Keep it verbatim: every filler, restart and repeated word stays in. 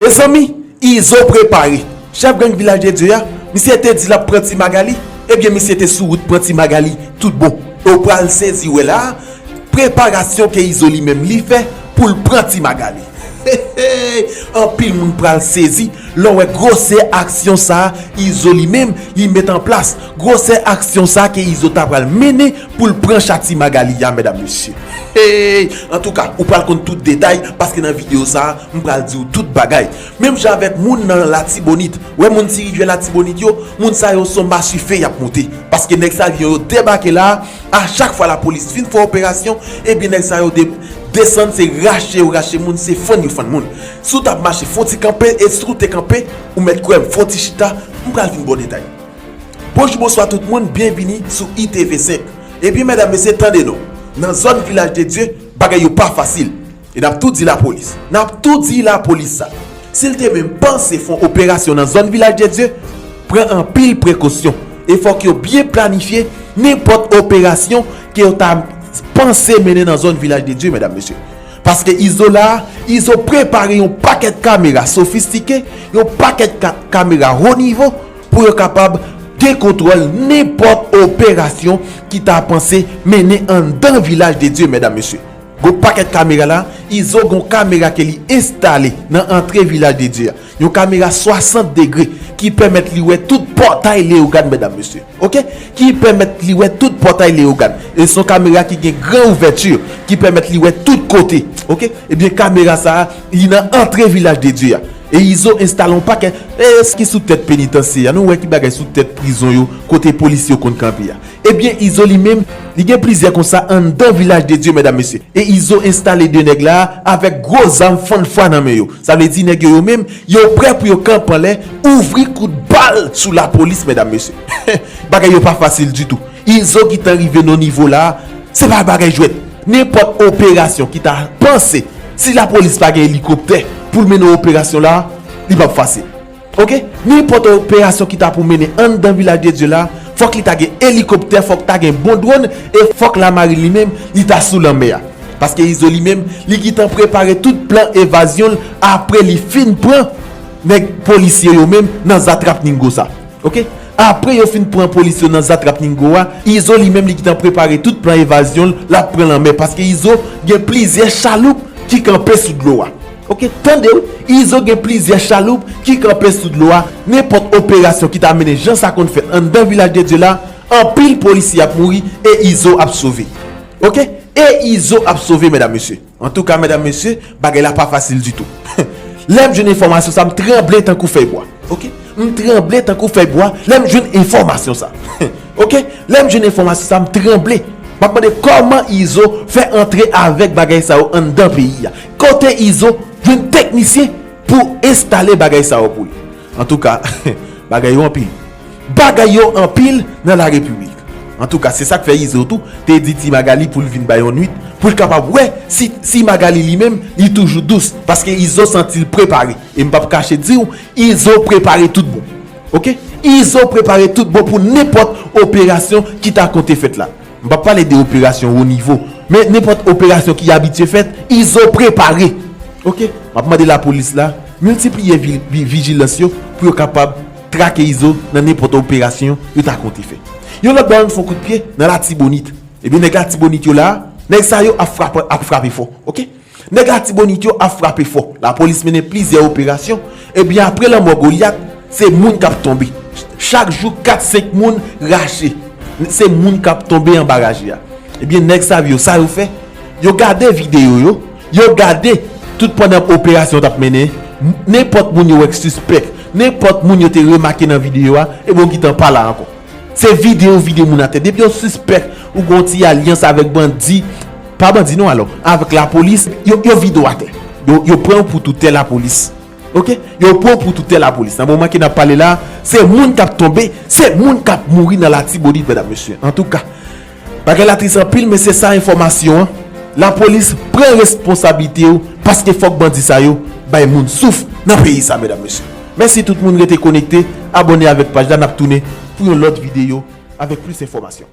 Mezanmi, Izo prepare. Chèf gang Vilaj de Dye a, misye te di l ap pran Ti Magali, ebyen misye te sou wout pran Ti Magali tout bon. E w pral sezi wè la, preparasyon ke Izo li menm li fè pou l pran Ti Magali. Anpil moun pral sezi lè w wè gwosè aksyon sa a Izo li menm li met an plas. Gwosè aksyon sa a ke Izo ta pral mennen pou l pran cha Ti Magali a, medam mesye. Hey! Antouka, ou pral konn tout detay, paske nan videyo sa a, m pral di w tout bagay. Menm jan avèk moun nan Latibonit. Wè moun Ti Rivyè Latibonit yo, moun sa yo se yon machifè y ap monte. Paske nèg Savyon yo debake la a, a chak fwa lapolis fin fè operasyon, ebyen nèg sa yo de-, desann, se rache yo rache moun, se fann yo fann moun. Si w t ap mache, fè w ti kanpe, e si w te kanpe, ou mèt kwè m, fè w ti chita, m pral vin ba w detay. Bonjou, bonswa tout moun, byenvini sou I T V senk. Ebyen, medam, mesye, tande non. Nan zòn Vilaj de Dye, bagay yo pa fasil. E n ap tou di lapolis. N ap tou di lapolis sa. Si l te menm panse fè yon operasyon nan zòn Vilaj de Dye, pran anpil prekosyon. E fòk yo byen planifye nenpòt operasyon ke yo ta panse mennen nan zòn Vilaj de Dye, medam, mesye. Paske Izo la, Izo prepare yon pakèt kamera sofistike, yon pakèt ka-, kamera wo nivo, pou yo kapab gen kontwòl nenpòt operasyon ki ta panse mennen anndan Vilaj de Dye, medam, mesye. Gon pakèt kamera la, Izo gon kamera ke li enstale nan antre Vilaj de Dye a. Yon kamera swasant degre ki pèmèt li wè tout pòtay Leyogàn, medam, mesye. Oke? Ki pèmèt li wè tout pòtay Leyogàn. E se yon kamera ki gen gran ouvèti, ki pèmèt li wè tout kote. Oke? Ebyen, kamera sa a, li nan antre Vilaj de Dye a. E Izo enstale yon pakèt, e, ki sou tèt penitansye a. Nou wè ki bagay sou tèt prizon yo, kote polis yo konn kanpe a. Ebyen, Izo li menm, li gen plizyè konsa anndan Vilaj de Dye, medam, mesye. E Izo enstale de nèg la a avèk gwo zam fann fwa nan men yo. Sa vle di nèg yo, yo menm, yo prè pou yo kanpe anlè, ouvri kout bal sou lapolis, medam, mesye. Bagay yo pa fasil ditou. Izo gentan rive nan nivo la a, se pa bagay jwèt. Nenpòt operasyon ki ta panse, si lapolis pa gen elikoptè pou l mennen operasyon la a, li p ap fasil. Oke? Nenpòt operasyon ki ta pou mennen anndan Vilaj de Dye la, fòk li ta gen elikoptè, fòk ta gen bon dwòn, e fòk lamarin li menm, li ta sou lanmè a. Paske Izo li menm, li gentan prepare tout plan evazyon l apre li fin pran nèg polisye yo menm nan zatrap Ningo sa. Oke? Apre yo fin pran polis yo nan zatrap Ningo a, Izo li menm li gentan prepare tout plan evazyon l, l ap pran lanmè. Paske Izo gen plizyè chaloup ki kanpe sou dlo a. Oke, tande wi, Izo gen plizyè chaloup ki kanpe sou dlo a. Nenpòt operasyon ki ta mennen jan sa konn fèt anndan Vilaj de Dye la, anpil polisye ap mouri e Izo ap sove. Oke? E Izo ap sove, medam, mesye. Antouka, medam, mesye, bagay la pa fasil ditou. Lè m jwenn enfòmasyon sa, m tranble tankou fèy bwa. Oke? M tranble tankou fèy bwa lè m jwenn enfòmasyon sa. Oke? Lè m jwenn enfòmasyon sa, m tranble. M ap mande kòman Izo fè antre avèk bagay sa yo anndan peyi a. Kote Izo jwenn teknisyen pou enstale bagay sa yo pou li. Antouka, bagay yo anpil. Bagay yo anpil nan la repiblik. Antouka, se sa k fè Izo tou te di Ti Magali pou l vin bay yon nwit, pou l kapab wè si, si Magali li menm, li toujou dous, paske Izo santi l prepare. E m p ap kache di w, Izo prepare tout bon. Oke? Izo prepare tout bon pou nenpòt operasyon ki ta konte fèt la. M p ap pale de operasyon wo nivo, men nenpòt operasyon ki abitye fèt, Izo prepare. Oke? M ap mande lapolis la miltipliye vi-, vi-, vijilans yo pou yo kapab trake Izo nan nenpòt operasyon yo ta konte fè. Yon lòt bò, ann fè yon kout pye nan Latibonit. Ebyen, nèg Latibonit yo la, nèg sa yo ap frape, ap frape fò. Oke? Nèg Latibonit yo ap frape fò. Lapolis mennen plizyè operasyon. Ebyen, apre lanmò Golyat, se moun k ap tonbe. Chak jou, kat, senk moun rache. Se moun k ap tonbe anba raje a. Ebyen, nèg Savyon, sa yo fè? Yo gade videyo yo. Yo gade tout pandan operasyon t ap mennen. Nenpòt moun yo wè k sispèk, nenpòt moun yo te remake nan videyo a, ebyen, yo gentan pa la ankò. Se vide yo vide moun atè. Depi yo sispèk ou gen yon ti alyans avèk bandi, pa bandi non alò, avèk lapolis, yo, yo vide w atè. Yo, yo pran w pou toutè lapolis. Oke? Yo pran w pou toutè lapolis. Nan moman ke n ap pale la, se moun k ap tonbe, se moun k ap mouri nan Latibonit, medam, mesye. Antouka, bagay la tris anpil, men se sa enfòmasyon an. Lapolis, pran responsablite w, paske fòk bandi sa yo bay moun souf nan peyi sa, medam, mesye. Mèsi tout moun rete konekte, abòne avèk paj la, n ap tounen pou yon lòt videyo avèk plis enfòmasyon.